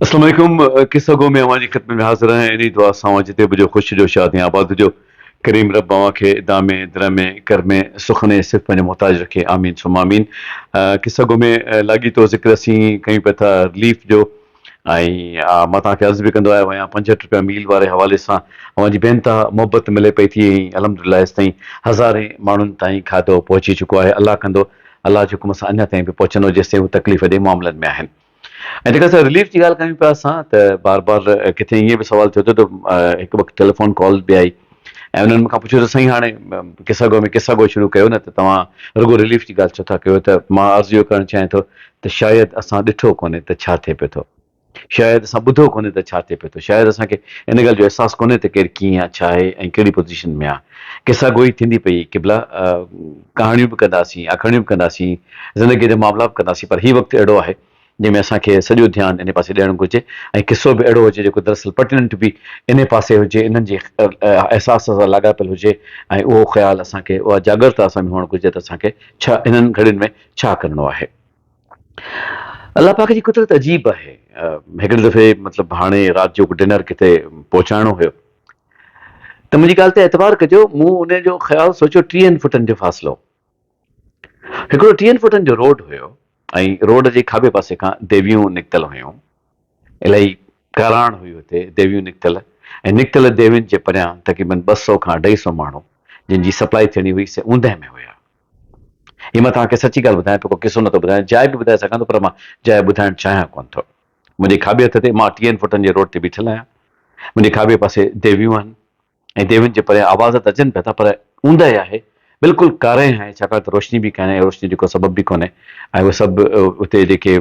اسلام عليڪم قصه گو ۾ اوهان جي خدمت ۾ حاضر آهيان انهي دعا سان اوهان جتي به هجو خوش هجو شاد ۽ آباد هجو ڪريم رب اوهان کي دامي درمي ڪرمي سخني صرف پنهنجو محتاج رکي آمين ثم آمين قصه گو ۾ لاڳيتو ذڪر اسين ڪيون پيا ٿا رليف جو ۽ مان توهان کي عرض به ڪندو آيو آهيان 65 روپيا ميل واري حوالي سان اوهان جي بي انتها محبت ملي پئي ٿي ۽ الحمدلله هيستائين هزارين ماڻهن تائين کاڌو پهچي چڪو آهي الله ڪندو الله جي حڪم سان اڃا تائين به پهچندو جيستائين هو تڪليف ڏي معاملن ۾ آهن ۽ جيڪا اسان رليف جي ڳالهه ڪيون پيا اسان ته بار بار ڪٿي ائين به سوال ٿيو ته هڪ وقت ٽيليفون ڪال به آئي ۽ انهن مون کان پڇيو ته سائين هاڻي قصا گو ۾ قصا گو شروع ڪيو نه ته توهان رڳو رليف جي ڳالهه ڇو ٿا ڪيو ته مان عرض اهو ڪرڻ چاهيان ٿو ته شايد اسان ڏٺو ڪونهي ته ڇا ٿئي پيو ٿو شايد اسان ٻڌو ڪونهي ته ڇا ٿئي پيو ٿو شايد اسان کي ان ڳالهه جو احساس ڪونهي ته ڪير ڪيئن آ ڇا آهي ۽ ڪهڙي پوزيشن ۾ آ قصا گوئي ٿيندي پئي قبلا ڪهاڻيون به ڪنداسين آکاڻيون به ڪنداسين زندگيء جا معاملا به ڪنداسين پر هي وقت اهڙو آهي جنهن ۾ اسان کي سڄو ڌيان انهي پاسي ڏيڻ گهرجي ۽ قصو به اهڙو هجي جيڪو دراصل پرٽيننٽ به انهي پاسي هجي انهن جي احساس سان لاڳاپيل هجي ۽ اهو خيال اسان کي اها جاڳرتا اسان ۾ هئڻ گهرجي ته اسان کي ڇا انهن گهڙين ۾ ڇا ڪرڻو آهي. الله پاڪ جي قدرت عجيب آهي هڪڙي دفعي مطلب هاڻي رات جو ڊنر ڪٿي پهچائڻو هيو ته منهنجي ڳالهه تي اعتبار ڪجو مون ان جو خيال سوچيو ٽيهن فٽن جو فاصلو هڪڙو ٽيهن فوٽن جو روڊ هيو ۽ روڊ جي کاٻي پاسي کان ديويون نڪتل هيون. الاهي ڪاراڻ هئي اتي ديويون نڪتل ۽ نڪتل ديوين جي پريان تقريبن ٻه سئو کان اڍائي سئو ماڻهو جن جي سپلائي ٿيڻي هئي سي اوندهه ۾ هيا. هي مان توهان کي سچي ڳالهه ٻڌايان پيو ڪو قصو نٿو ٻڌايان جاء به ٻڌائي سگهان ٿو پر مان جاء ٻڌائڻ چاهيان ڪونه ٿو. منهنجي کاٻي هٿ تي مان ٽيهن فوٽن جي روڊ تي بيٺل آهيان. منهنجي کاٻي پاسي ديويون آهن. ۽ ديون جي پريان آواز ته اچن پيا ٿا پر اوندهه آهي، بلڪل ڪارنهن آهي، ڇاڪاڻ ته روشني به ڪانهي ۽ روشني جو ڪو سبب به ڪونهي ۽ اهي سڀ اتي جيڪي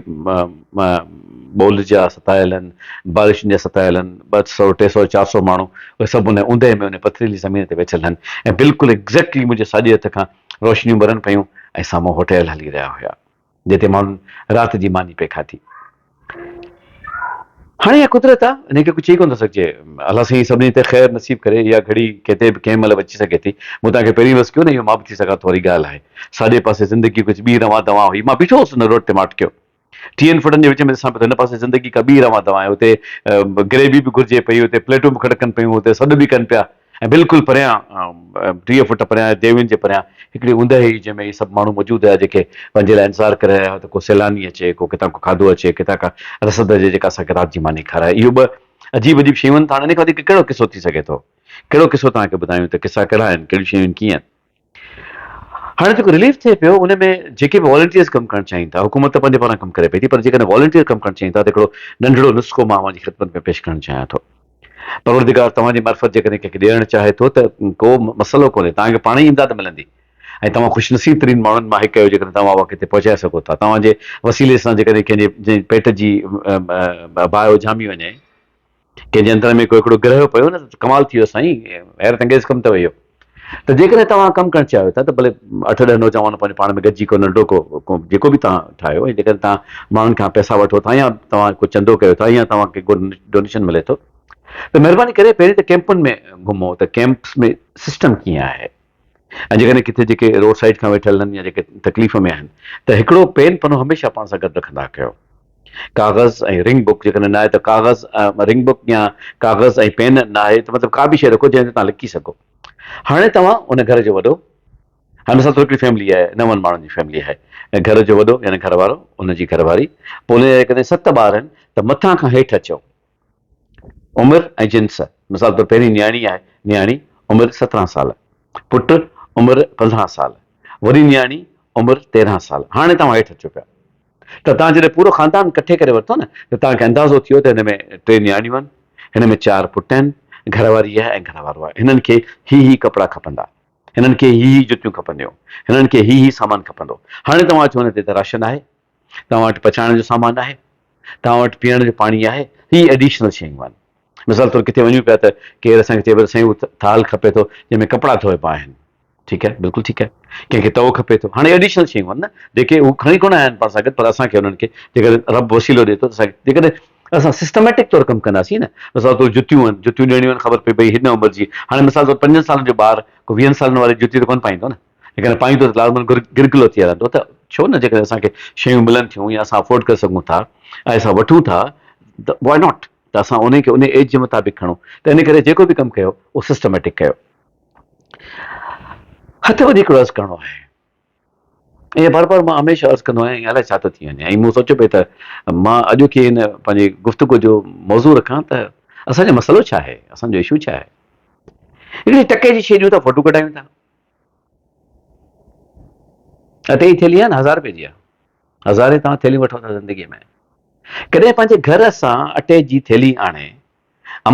ٻولهه جا ستايل آهن، بارشن جا ستايل آهن، ٻه سئو، ٽي سئو، چار سئو ماڻهو اهي سڀ ان اوندهه ۾ ان پٿريلي زمين تي ويٺل آهن ۽ بلڪل ايگزيڪٽلي منهنجي ساڄي هٿ کان روشنيون ٻرن پيون ۽ سامهون هوٽل هلي رهيا هيا. جتي ماڻهن رات جي ماني پئي کاڌي. هاڻي اها قدرت آ، ان کي ڪجهه چئي ڪونه ٿو سگهجي. الله سائين سڀني تي خير نصيب ڪري، اها گهڙي ڪٿي به ڪنهن مهل به اچي سگهي ٿي. مون توهان کي پهرين بس ڪيو نه، اهو مان به ٿي سگهان ٿو واري ڳالهه آهي. ساڄي پاسي زندگي ڪجهه ٻي روان دوان هئي. مان بيٺو هوس ان روڊ تي ماٺ ڪيو. ٽيهن فٽن جي وچ ۾ ڏسان پيو ته هن پاسي زندگي ڪا ٻي روان دوان آهي. اتي گريوي به گهرجي پئي، اتي پليٽون به کڙڪن پيون، اتي سڏ به ڪن پيا. ۽ بلڪل پريان 30 فٽ پريان ديوين جي پريان هڪڙي اوندهه هئي جنهن ۾ اهي سڀ ماڻهو موجود هيا جيڪي پنهنجي لاء انتظار ڪري رهيا هئا ته ڪو سيلاني اچي ڪو ڪٿان ڪو کاڌو اچي ڪٿان ڪا رسد اچي جيڪا اسان کي رات جي ماني کارائي اهو ٻه عجيب عجيب شيون آهن ته هاڻي ان کان وڌيڪ ڪهڙو قصو ٿي سگهي ٿو ڪهڙو قصو توهان کي ٻڌايون ته قصا ڪهڙا آهن ڪهڙيون شيون آهن ڪيئن آهن. هاڻي جيڪو رليف ٿئي پيو ان ۾ جيڪي به والنٽيئرز ڪم ڪرڻ چاهين ٿا حڪومت ته پنهنجي پاران ڪم ڪري پئي ٿي پر جيڪڏهن والنٽيئر ڪم ڪرڻ چاهين ٿا ته هڪڙو ننڍڙو نسخو مان اوهان جي خدمت ۾ پيش ڪرڻ چاهيان ٿو. پروردگار توهان جي معرفت جيڪڏهن ڪنهن کي ڏيڻ چاهي ٿو ته ڪو مسئلو ڪونهي توهان کي پاڻ ئي امداد ملندي ۽ توهان خوش نصيب ترين ماڻهن مان هڪ آهيو جيڪڏهن توهان اها ڪٿي پهچائي سگهو ٿا توهان جي وسيلي سان جيڪڏهن ڪنهن جي پيٽ جي باهه اجهامي وڃي ڪنهن جي اندر ۾ ڪو هڪڙو گرهه پيو نه ته ڪمال ٿي ويو سائين حيرت انگيز ڪم اٿو اهو ته جيڪڏهن توهان ڪم ڪرڻ چاهيو ٿا ته ڀلي اٺ ڏهه نوجوان پنهنجو پاڻ ۾ گڏجي ڪو ننڍو ڪو جيڪو به توهان ٺاهيو ۽ جيڪڏهن توهان ماڻهن کان پئسا وٺو ٿا يا توهان ڪو چندو ڪيو ٿا يا توهان کي ڪو ڊونيشن ملي ٿو ته مهرباني ڪري پهرين ته ڪيمپن ۾ گهمو ته ڪيمپس ۾ سسٽم ڪيئن آهي ۽ جيڪڏهن ڪٿي جيڪي روڊ سائيڊ کان ويٺل آهن يا جيڪي تڪليف ۾ آهن ته هڪڙو پين پنو هميشه پاڻ سان گڏ رکندا ڪيو. ڪاغذ ۽ رنگ بڪ جيڪڏهن ناهي ته ڪاغذ رنگ بڪ يا ڪاغذ ۽ پين ناهي ته مطلب ڪا به شيء رکو جنهن تي توهان لکي سگهو. هاڻي توهان ان گهر جو وڏو هاڻي مثال طور هڪڙي فيملي آهي نون ماڻهن جي فيملي آهي ۽ گهر جو وڏو يعني گهر وارو ان جي گهر واري پوء ان جا جيڪڏهن ست ٻار آهن ته مٿان کان هيٺ اچو عمر ۽ جنس، مثال طور پهرين نياڻي آهي، نياڻي، عمر 17 سال، پٽ، عمر 15 سال، وري نياڻي، عمر 13 سال. هاڻي توهان هيٺ اچو پيا ته توهان جڏهن پورو خاندان ڪٺي ڪري ورتو نه ته توهان کي اندازو ٿيو ته هن ۾ ٽي نياڻيون آهن، هن ۾ چار پٽ آهن، گهر واري آهي ۽ گهر وارو آهي. هنن کي هي هي ڪپڙا کپندا، هنن کي هي هي جتيون کپنديون، هنن کي هي هي سامان کپندو. هاڻي توهان اچو هن تي ته راشن آهي، توهان وٽ پچائڻ جو سامان آهي، توهان وٽ پيئڻ جو پاڻي آهي، هي ايڊيشنل شيون آهن. مثال طور ڪٿي وڃون پيا ته ڪير اسان کي چئي پيو ته سائين هو ٿالهه کپي ٿو جنهن ۾ ڪپڙا ڌوئبا آهن. ٺيڪ آهي بلڪل ٺيڪ آهي. ڪنهن کي تئو کپي ٿو. هاڻي ايڊيشنل شيون آهن نه جيڪي هو کڻي ڪونه آيا آهن پاڻ سان گڏ پر اسان کي انهن کي جيڪڏهن رب وسيلو ڏئي ٿو ته اسان کي جيڪڏهن اسان سسٽميٽڪ طور ڪم ڪنداسين نه مثال طور جتيون آهن جتيون ڏيڻيون آهن خبر پئي ڀئي هن عمر جي هاڻي مثال طور پنجن سالن جو ٻار ڪو ويهن سالن واري جتي ته ڪونه پائيندو نه. جيڪڏهن پائيندو ته لازماً گرگلو ٿي هلندو ته ڇو نه جيڪڏهن اسان کي شيون ملن ٿيون يا اسان افورڊ ڪري سگهون ٿا ۽ اسان وٺون ٿا ته واء not ته اسان انهي کي انهي ايج جي مطابق کڻون ته ان ڪري جيڪو به ڪم ڪيو اهو سسٽميٽڪ ڪيو. هٿ وڌي هڪڙو عرض ڪرڻو آهي. ائين بار بار مان هميشه عرض ڪندو آهيان ۽ الائي ڇا ٿو ٿي وڃي ۽ مون سوچيو پئي ته مان اڄوڪي هن پنهنجي گفتگو جو موضوع رکان ته اسان جو مسئلو ڇا آهي اسان جو اشو ڇا آهي هڪڙي ٽڪي جي شيء ڏيون ٿا فوٽو ڪڍايون ٿا اٽي جي ٿيلهي آهي نه هزار روپئي جي آهي هزارين توهان ٿيلهيون وٺو ٿا زندگي ۾ ڪڏهن پنهنجي گهر سان اٽي جي ٿيلهي آڻي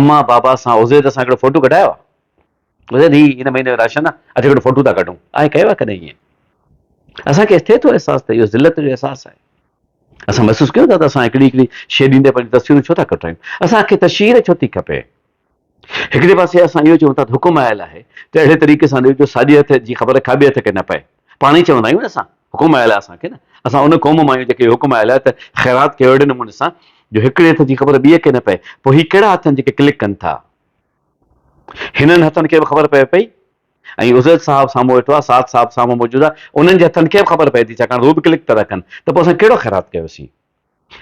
اما بابا سان عزيز سان هڪڙو فوٽو ڪڍايو آهي ٻڌ هي هن مهيني جو راشن آ اچ هڪڙو فوٽو ٿا ڪڍون. آء ڪيو آ ڪڏهن ائين؟ اسان کي ٿئي ٿو احساس ته اهو ذلت جو احساس آهي. اسان محسوس ڪيون ٿا ته اسان هڪڙي هڪڙي شيء ڏيندي پنهنجون تصويرون ڇو ٿا ڪڍرايون؟ اسان کي تشهير ڇو ٿي کپي؟ هڪڙي پاسي اسان اهو چئون ٿا ته حڪم آيل آهي ته اهڙي طريقي سان ڏيو جو ساڄي هٿ جي خبر کاٻي هٿ کي نه پئي. پاڻ ئي چوندا آهيون نه اسان حڪم آيل آهي اسان کي نه اسان ان قوم مان آهيون جيڪي اهو حڪم آيل آهي ته خيرات ڪيو اهڙي نموني سان جو هڪڙي هٿ جي خبر ٻئي کي نه پئي. پوء هي ڪهڙا هٿ آهن جيڪي ڪلڪ ڪن ٿا؟ هنن هٿن کي به خبر پئي پئي ۽ عزيز صاحب سامهون ويٺو آهي، سعد صاحب سامهون موجود آهي، انهن جي هٿن کي به خبر پئي ٿي، ڇاڪاڻ ته هو به ڪلڪ ٿا ڪن ته پوء اسان ڪهڙو خيرات ڪيوسين؟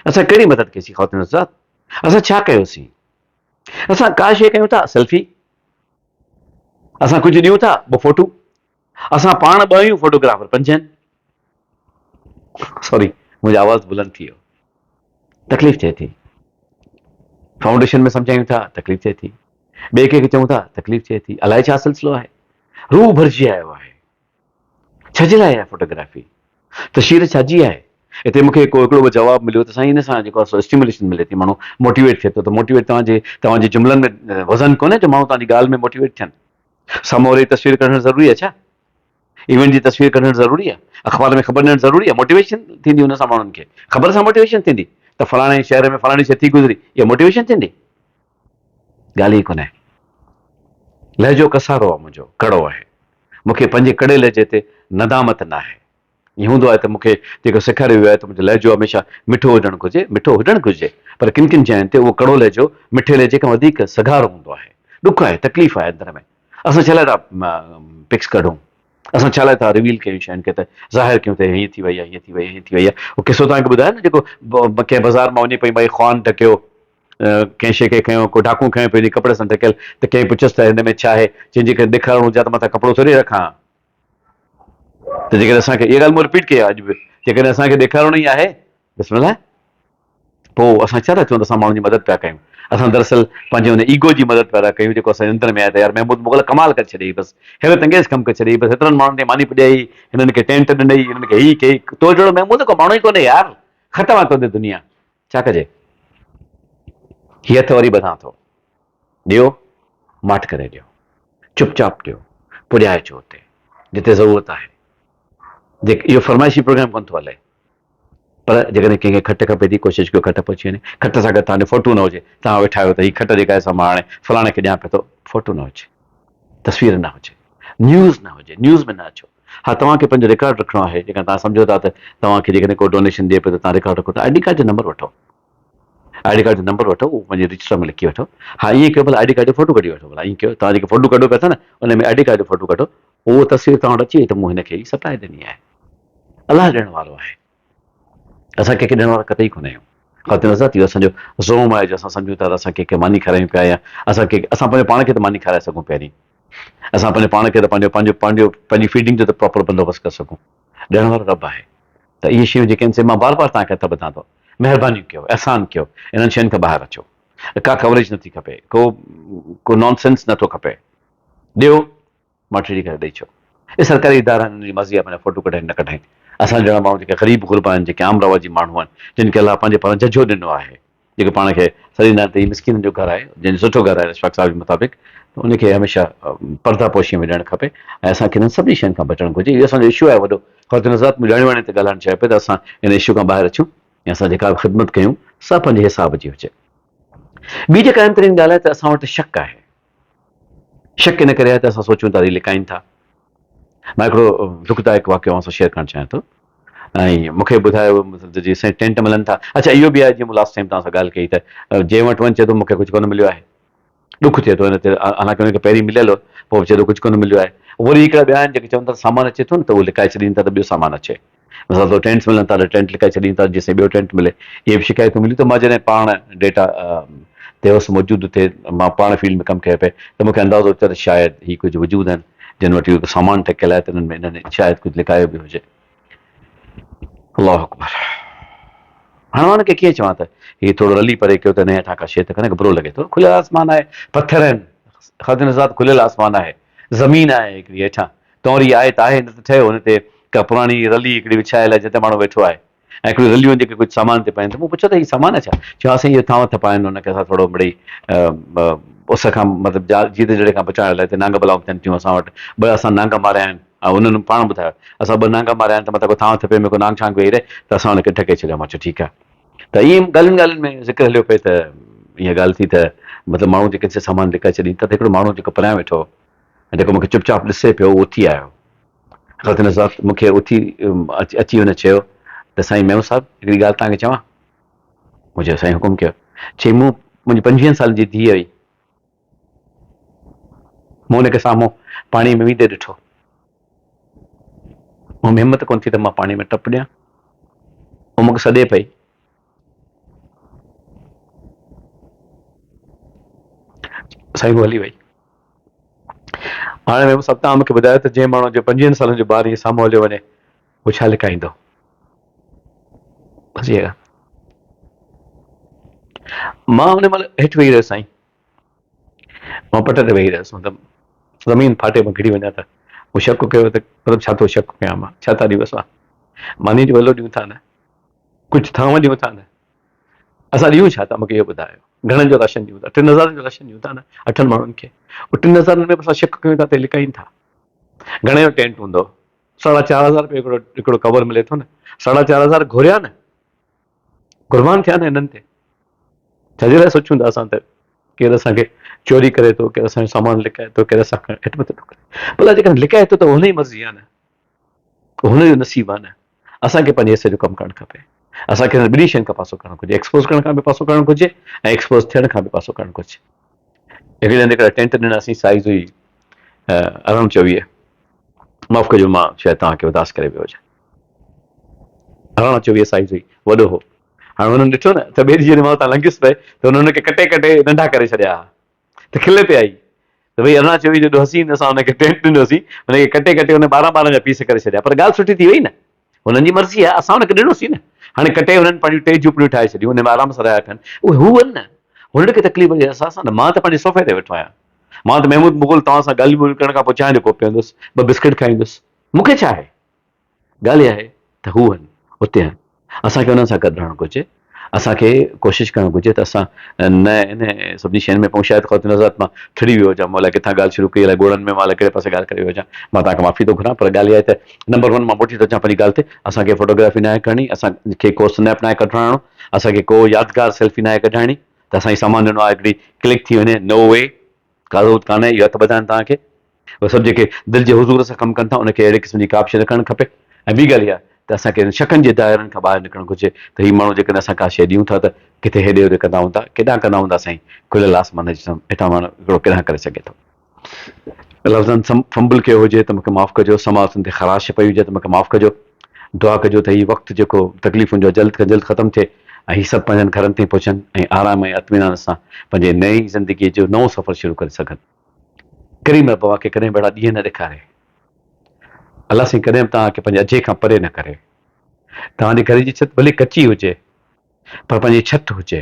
اسان ڪهڙي مدد ڪئيسين خواتين حضرات؟ اسان ڇا ڪيوسين؟ اسان ڪا شيء ڪيون ٿا سيلفي، اسان ڪجهه ڏيون ٿا ٻه فوٽو، اسان پاڻ ٻه آهيون فوٽوگرافر پنج آهن. سوري منهنجو آواز بلند ٿي ويو. تڪليف ٿئي ٿي. فائونڊيشن ۾ سمجهايون ٿا تڪليف ٿئي ٿي. ٻئي ڪنهن کي چئون ٿا تڪليف ٿئي ٿي. الائي ڇا سلسلو آهي. روح ڀرجي آيو آهي. ڇا جي لاء آهي فوٽوگرافي؟ تشهير ڇا جي آهي؟ اتي مون کي ڪو هڪڙو به جواب مليو ته سائين ان سان جيڪو آهي سو اسٽيموليشن ملي ٿي ماڻهو موٽيويٽ ٿئي ٿو ته موٽيويٽ توهان جي توهان جي جملن ۾ وزن ڪونهي جو ماڻهو توهان جي ڳالهه ۾ موٽيويٽ ٿين. سامهون واري جي تصوير ڪڍڻ ضروري آهي ڇا؟ ايونٽ جي تصوير ڪڍڻ ضروري آهي؟ اخبار ۾ خبر ڏيڻ ضروري آهي؟ موٽيويشن ٿيندي ان سان ماڻهن کي؟ خبر سان موٽيويشن ٿيندي ته فلاڻي شهر ۾ فلاڻي شيء ٿي گذري، اها موٽيويشن ٿيندي؟ ڳالهه ئي ڪونهي. لهجو ڪسارو آهي منهنجو، ڪڙو آهي. مون کي پنهنجي ڪڙي لهجي تي ندامت ناهي. ائين هوندو آهي ته مون کي جيڪو سيکاريو ويو آهي ته منهنجو لهجو هميشه مٺو هجڻ گهرجي، مٺو هجڻ گهرجي پر ڪن ڪن جاين تي اهو ڪڙو لهجو مٺي لهجي کان وڌيڪ سگهارو هوندو آهي. ڏک آهي، تڪليف آهي اندر ۾. اسان ڇا لاء ٿا پڪس ڪڍون؟ اسان ڇا لاء ٿا ريويل ڪيون شين کي ته ظاهر ڪيون ته هيئن ٿي وئي آهي، هيئن ٿي وئي آهي، هيئن ٿي وئي آهي. اهو قصو توهان کي ٻڌايو نه جيڪو ڪنهن بازار مان وڃي پئي مائي خوان ڍڪيو، ڪنهن شيء کي کنيو، ڪو ڍاڪون کنيو پئي وڃي ڪپڙي سان ڍڪيل ته ڪنهن پڇيس ته هن ۾ ڇا آهي؟ چيائين جيڪڏهن ڏيکارڻو هجي ها ته مٿان ڪپڙو ٿوري رکان ها. ته جيڪڏهن اسان کي اها ڳالهه مون رپيٽ ڪئي آهي اڄ به جيڪڏهن اسان کي ڏيکارڻو ئي آهي بسم الله پوء اسان ڇا ٿا چون ته اسان ماڻهن جي مدد پيا ڪيون اسان دراصل پنهنجي ان ايگو جي مدد پيا ٿا ڪيون جيڪو اسان جي اندر ۾ آهي ته يار محمود مغل ڪمال ڪري ڇڏيئي بس حيرت انگيز ڪم ڪري ڇڏيئي بس هيترن ماڻهن کي ماني پڄائي هنن کي ٽينٽ ڏنئي هنن کي هي ڪئي تو جهڙو محمود ڪو ماڻهو ئي ڪونهي يار ختم آهي تو تي دنيا ڇا ڪجي هي هٿ وري ٻڌان ٿو ڏيو، ماٺ ڪري ڏيو. چپ چاپ ڏيو، پڄائي اچو اتي، جتي ضرورت آهي. جيڪ اهو فرمائشي پروگرام ڪونه ٿو هلي. پر جيڪڏهن ڪنهن کي کٽ کپي ٿي، ڪوشش ڪيو کٽ پهچي وڃي. کٽ سان گڏ توهان جو فوٽو نه هجي. توهان ويٺا آهيو ته هي کٽ جيڪا آهي سا مان هاڻي فلاڻي کي ڏيان پيو ٿو. فوٽو نه هجي. تصوير نه هجي. نيوز نه هجي. نيوز ۾ نه اچو. ها توهان کي پنهنجو رڪارڊ رکڻو آهي. جيڪڏهن توهان سمجهو ٿا ته توهان کي جيڪڏهن ڪو ڊونيشن ڏئي پيو ته توهان رڪارڊ رکو ته I D card جو نمبر وٺو. I D card جو نمبر وٺو اهو پنهنجي رجسٽر ۾ لکي وٺو ها ائين ڪيو ڀلا I D card جو فوٽو ڪڍي وٺو ڀلا ائين ڪيو توهان جيڪي فوٽو ڪڍو پيا ٿا نه ان ۾ I D card جو فوٽو ڪڍو اهو تصوير توهان وٽ اچي وئي ته مون هن کي ئي سپلاء ڏني آهي الله ڏيڻ وارو آهي اسان ڪنهن کي ڏيڻ وارا قطعي ڪونه آهيون خاطر نظر اهو اسان جو زوم آهي جو اسان سمجهون ٿا ته اسان ڪنهن کي ماني کارايون پيا يا اسان ڪنهن اسان پنهنجو پاڻ کي ته ماني کارائي سگهون پهرين اسان پنهنجو پاڻ کي ته پنهنجو پنهنجو پنهنجو پنهنجي فيڊنگ جو ته پراپر بندوبست ڪري سگهون ڏيڻ وارو رب آهي ته اهي شيون جيڪي آهن سي مان بار بار توهان کي هٿ ٻڌان ٿو مهربانيون ڪيو احسان ڪيو انهن شين کان ٻاهر اچو ڪا ڪوريج نٿي کپي ڪو ڪو نان سينس نٿو کپي ڏيو ماٺڙي ڪري ڏئي ڇو اهي سرڪاري ادارا آهن انهن جي مرضي آهي پنهنجا فوٽو ڪڍائين نه ڪڍائين اسان جهڙا ماڻهو جيڪي غريب غربا آهن جيڪي عام رواجي ماڻهو آهن جن کي الله پنهنجي پاران ججهو ڏنو آهي جيڪي پاڻ کي سڏيندا آهن ته هي مسڪينن جو گهر آهي جنهن جو سٺو گهر آهي اشفاق صاحب جي مطابق ته ان کي هميشه پرده پوشي ۾ ڏيڻ کپي ۽ اسان کي انهن سڀني شين کان بچڻ گهرجي اهو اسان جو اشو آهي وڏو خواتين حضرات مون ڄاڻي واڻي تي ڳالهائڻ چاهيو پئي ته اسان ان اشو کان ٻاهر اچون ۽ اسان جيڪا به خدمت ڪيون سا پنهنجي حساب جي هجي ٻي جيڪا اهم ترين ڳالهه آهي ته اسان وٽ شڪ آهي شڪ ان ڪري آهي ته اسان سوچون ٿا ته هي لڪائين ٿا. مان هڪڙو دکدائڪ واقعو اوهان سان شيئر ڪرڻ چاهيان ٿو ۽ مون کي ٻڌايو ويو مطلب ته جي سائين ٽينٽ ملن ٿا اڇا اهو به آهي جيئن مون لاسٽ ٽائيم توهان سان ڳالهه ڪئي ته جنهن وٽ وڃ چئي ٿو مون کي ڪجهه ڪونه مليو آهي ڏک ٿئي ٿو هن تي حالانڪه هن کي پهرين مليل هو پوء به چئي ٿو ڪجهه ڪونه مليو آهي وري هڪڙا ٻيا آهن جيڪي چون ٿا سامان اچي ٿو نه ته اهو لڪائي ڇڏين ٿا ته ٻيو سامان اچي. مثال طور ٽينٽس ملن ٿا ته ٽينٽ لڪائي ڇڏين ٿا جيسين ٻيو ٽينٽ ملي. اهي به شڪايتون مليون ته مان جڏهن پاڻ ڊيٽا تي هوس موجود اتي مان پاڻ فيلڊ ۾ ڪم ڪيو پئي ته مون کي اندازو ٿيو ته شايد هي ڪجهه وجود آهن جن وٽ اهو سامان ٽڪيل آهي ته انهن ۾ انهن شايد ڪجهه لڪايو به هجي. الله اڪبر. هاڻ مان ان کي ڪيئن چوان ته هي ٿورو رلي پري ڪيو ته انهيء هيٺان ڪا شيء ته ڪانهي برو لڳي ٿو. کليل آسمان آهي، پٿر آهن، خد نزاد کليل آسمان آهي، زمين آهي هڪڙي هيٺان تونري آهي ته آهي نه ته ٺهيو هن تي ڪا پراڻي رلي هڪڙي وڇايل آهي جنهن تي ماڻهو ويٺو آهي ۽ هڪڙيون رليون آهن جيڪي ڪجهه سامان تي پائين ته مون پڇيو ته هي سامان آهي ڇا؟ چيو ها سائين اهي ٿانو ٿپا آهن ان کي اسان ٿورو مڙئي اس کان مطلب جيت جڙي کان بچائڻ لاء هتي نانگ بلائون ٿين ٿيون اسان وٽ ٻه اسان نانگ ماريا آهن ۽ انهن پاڻ ٻڌايو اسان ٻه نانگ ماريا آهن ته متان ڪو ٿانو ٿپي ۾ ڪو نانگ شانگ ويهي رهي ته اسان ان کي ڍڪي ڇڏيو مان چيو ٺيڪ آهي ته ائين ڳالهين ڳالهين ۾ ذڪر هليو پئي ته اها ڳالهه ٿي ته مطلب ماڻهو جيڪي سي سامان لڪائي ڇڏين ٿا ته هڪڙو ماڻهو جيڪو پريان ويٺو هو ۽ جيڪو مون کي چپ چاپ ڏسي پيو اهو اٿي آيو. حضرت نزات مون کي اٿي اچي هن چيو ته سائين ميون صاحب هڪڙي ڳالهه توهان کي چوان؟ مون چيو سائين حڪم ڪيو. چيائين مون منهنجي پنجويهن سالن جي ڌيء هئي. مون هن کي سامهون پاڻي ۾ ويندي ڏٺو. مون ۾ همت ڪونه ٿي ته مان پاڻي ۾ ٽپ ڏيان. هو مون کي سڏي پئي. سائين هو هلي وئي. هاڻي ميمون صاحب توهان مون کي ٻڌايو ته جنهن ماڻهو جو پنجويهن سالن جو ٻار ائين سامهون هليو وڃي هو ڇا لڪائيندو؟ بس اها ڳالهه. مان ان مهل هيٺ ويهي رهيس سائين. مان پٽ تي ويهي رهيس مطلب زمين ڦاٽي مان گهڙي وڃان ته مون شڪ ڪيو ته مطلب ڇا ٿو شڪ ڪيان مان ڇا ٿا ڏيون اسان ماني جو ولو ڏيون ٿا نه ڪجهه ٿانو ڏيون ٿا نه اسان ڏيون ڇا ٿا مونکي اهو ٻڌايو گهڻن جو راشن ڏيون ٿا ٽن هزارن جو راشن ڏيون ٿا نه اٺن ماڻهن کي ٽن هزارن ۾ به اسان شڪ ڪيون ٿا ته لڪائين ٿا گهڻي جو ٽينٽ هوندو ساڍا چار هزار روپيه هڪڙو هڪڙو ڪور ملي ٿو نه ساڍا چار هزار گهريا نه قربان ٿيا نه هنن تي ڇا جي لاء سوچون ٿا اسان ته ڪير اسان کي چوري ڪري ٿو ڪير اسان جو سامان لڪائي ٿو ڪير اسان کان هيٺ مٿي ٿو ڪري ڀلا جيڪڏهن لڪائي ٿو ته هن جي مرضي آهي نه هن جو نصيب آهي نه اسان کي پنهنجي حصي جو ڪم ڪرڻ کپي. اسان کي هنن ٻنهي شين کان پاسو ڪرڻ گهرجي، ايڪسپوز ڪرڻ کان به پاسو ڪرڻ گهرجي ۽ ايڪسپوز ٿيڻ کان به پاسو ڪرڻ گهرجي. هڪڙي هنڌ هڪڙا ٽينٽ ڏناسين، سائيز هئي 18 24. معاف ڪجو مان شايد توهان کي اداس ڪري ويو هجان. 18 24 سائيز هئي، وڏو هو. هاڻي هنن ڏٺو نه ته ٻئي ڏينهن جڏهن مان اتان لنگهيس پئي ته هنن هن کي ڪٽي ڪٽي ننڍا ڪري ڇڏيا ها. ته کل پئي آئي ته ڀئي 18 24 جو حسين اسان هن کي ٽينٽ ڏنوسين هن کي ڪٽي ڪٽي هن ٻارهن ٻارهن جا پيس ڪري ڇڏيا پر ڳالهه سٺي ٿي وئي نه هنن جي مرضي آهي اسان هن کي ڏنوسين نه هاڻي ڪٽي هنن پنهنجون ٽي جهوپڙيون ٺاهي ڇڏيون ان ۾ آرام سان رهيا پيا آهن اهي هو آهن نه هنن کي تڪليف جي احساس آهي نه مان ته پنهنجي صوفي تي ويٺو آهيان مان ته محمود مغل توهان سان ڳالهيون ٻولهيون ڪرڻ کان پوء چانهه جو ڪوپ پيئندس ٻه بسڪٽ کائيندس مون کي ڇا آهي ڳالهه اها آهي ته هو آهن، اتي آهن. اسان کي انهن سان گڏ رهڻ گهرجي. اسان کي ڪوشش ڪرڻ گهرجي ته اسان نه انهن سڀني شين ۾ پئون. شايد خواتين حضرات مان ٿڙي ويو هجان، مون الائي ڪٿان ڳالهه شروع ڪئي، الائي ڳوڙهن ۾ مان الائي ڪهڙي پاسي ڳالهه ڪري ويو هجان. مان توهان کان معافي ٿو گهران پر ڳالهه اها آهي ته نمبر ون مان موٽي ٿو اچان پنهنجي ڳالهه تي. اسان کي فوٽوگرافي ناهي ڪرڻي، اسان کي ڪو سنيپ ناهي ڪڍرائڻو، اسان کي ڪو يادگار سيلفي ناهي ڪڍائڻي ته اسان هي سامان ڏنو آهي هڪڙي ڪلڪ ٿي وڃي. نو وي، ڪا ضرورت ڪانهي، اهو هٿ ٻڌائن توهان کي. اهي سڀ جيڪي دل جي حضور سان ڪم ڪن ٿا ان کي اهڙي قسم جي ڪا به شيء نه ڪرڻ کپي ۽ ٻي ڳالهه اها ته اسان کي شڪن جي دائرن کان ٻاهر نڪرڻ گهرجي ته هي ماڻهو جيڪڏهن اسان ڪا شيء ڏيون ٿا ته ڪٿي هيڏي هوڏي ڪندا هوندا ڪيڏانهن ڪندا هوندا سائين کليل آسمان جي هيٺان ماڻهو هڪڙو ڪيڏانهن ڪري سگهي ٿو. لفظن فنبل ڪيو هجي ته مون کي معاف ڪجو سماعتن تي خراش پئي هجي ته مون کي معاف ڪجو دعا ڪجو ته هي وقت جيڪو تڪليفن جو جلد کان جلد ختم ٿئي ۽ هي سڀ پنهنجن گهرن تائين پهچن ۽ آرام ۽ اطمينان سان پنهنجي نئين زندگي جو نئون سفر شروع ڪري سگهن. ڪريم رب اوهان کي ڪڏهن به اهڙا ڏينهن نه ڏيکاري. الله سائين ڪڏهن به توهان کي پنهنجي اجهي کان پري نه ڪري. توهان جي گهر جي ڇت ڀلي ڪچي هجي پر پنهنجي ڇت هجي.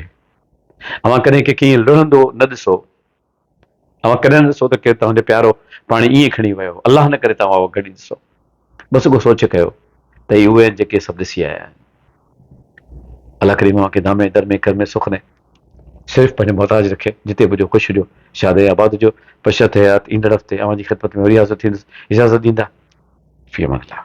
اوهان ڪڏهن ڪنهن کي ائين لڙهندو نه ڏسو. اوهان ڪڏهن نه ڏسو ته ڪير توهان جو پيارو پاڻي ائين کڻي ويو. الله نه ڪري توهان اها گهڙي ڏسو. بس رڳو سوچ ڪيو ته هي اهي آهن جيڪي سڀ ڏسي آيا آهن. الله ڪريم اوهان کي دامي درمي ڪرمي سخ ڏي. صرف پنهنجو محتاج رکي جتي به هجو خوش هجو شاد ۽ آباد هجو بشرط حيات ايندڙ هفتي اوهان جي خدمت ۾ وري حاضر ٿيندس اجازت ڏيندا في امان الله.